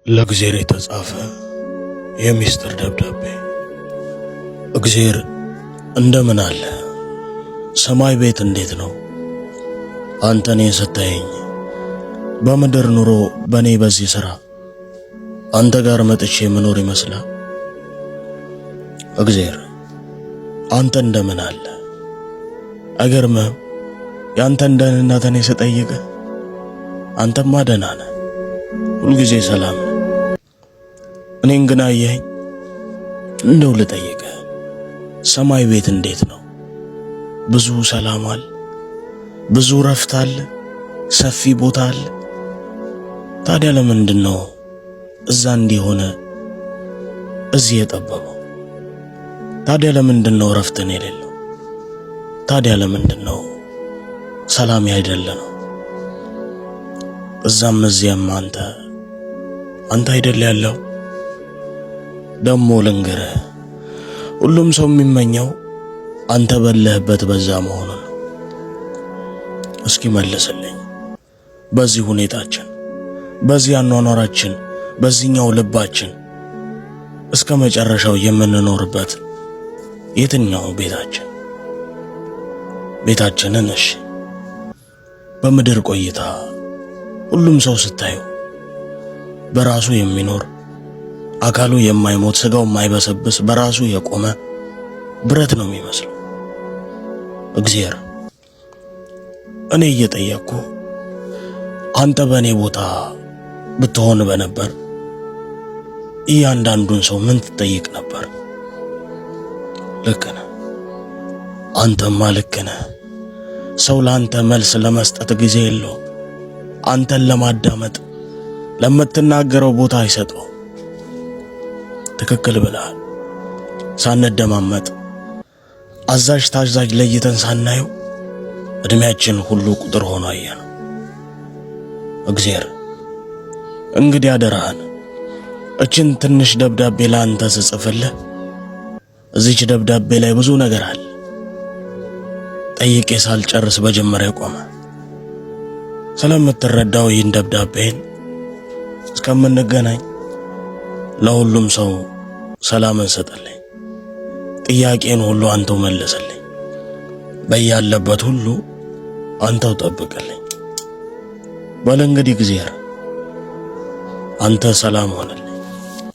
ለእግዜር የተጻፈ የሚስጥር ደብዳቤ። እግዜር እንደምን አለ? ሰማይ ቤት እንዴት ነው? አንተ እኔን ስታየኝ በምድር ኑሮ በእኔ በዚህ ሥራ አንተ ጋር መጥቼ መኖር ይመስላል? እግዜር አንተ እንደምን አለ? አይገርምህም? የአንተን ደህንነት እኔ ስጠይቅህ አንተማ ደህና ነህ፣ ሁልጊዜ ሰላም ነህ። እኔን ግን አየኸኝ? እንደው ልጠይቅህ፣ ሰማይ ቤት እንዴት ነው? ብዙ ሰላም አለ፣ ብዙ ረፍት አለ፣ ሰፊ ቦታ አለ። ታዲያ ለምንድን ነው እዛ እንዲሆነ እዚህ የጠበበው? ታዲያ ለምንድን ነው ረፍትን የሌለው? ታዲያ ለምንድን ነው ሰላም ያይደለ ነው? እዛም እዚያም አንተ አይደል ያለው? ደሞ ልንገርህ፣ ሁሉም ሰው የሚመኘው አንተ በለህበት በዛ መሆኑን ነው። እስኪ መልስልኝ፣ በዚህ ሁኔታችን፣ በዚህ አኗኗራችን፣ በዚህኛው ልባችን እስከ መጨረሻው የምንኖርበት የትኛው ቤታችን? ቤታችንን እሺ፣ በምድር ቆይታ ሁሉም ሰው ስታዩ በራሱ የሚኖር አካሉ የማይሞት ስጋው የማይበሰብስ በራሱ የቆመ ብረት ነው የሚመስለው። እግዚአብሔር እኔ እየጠየቅኩ አንተ በእኔ ቦታ ብትሆን በነበር እያንዳንዱን ሰው ምን ትጠይቅ ነበር? ልክ ነህ፣ አንተማ ልክ ነህ። ሰው ለአንተ መልስ ለመስጠት ጊዜ የለውም። አንተን ለማዳመጥ ለምትናገረው ቦታ አይሰጠው። ትክክል ብለሃል። ሳንደማመጥ አዛዥ ታዛዥ ለይተን ሳናየው እድሜያችን ሁሉ ቁጥር ሆኖ አየነው። እግዚአብሔር እንግዲህ አደራህን እችን ትንሽ ደብዳቤ ለአንተ ስጽፍልህ እዚች ደብዳቤ ላይ ብዙ ነገር አለ። ጠይቄ ሳልጨርስ በጀመሪያ ቆመ። ስለምትረዳው ይህን ደብዳቤን እስከምንገናኝ ለሁሉም ሰው ሰላምን ስጥልኝ። ጥያቄን ሁሉ አንተው መልስልኝ። በያለበት ሁሉ አንተው ጠብቅልኝ። በል እንግዲህ እግዚአብሔር አንተ ሰላም ሆነልኝ።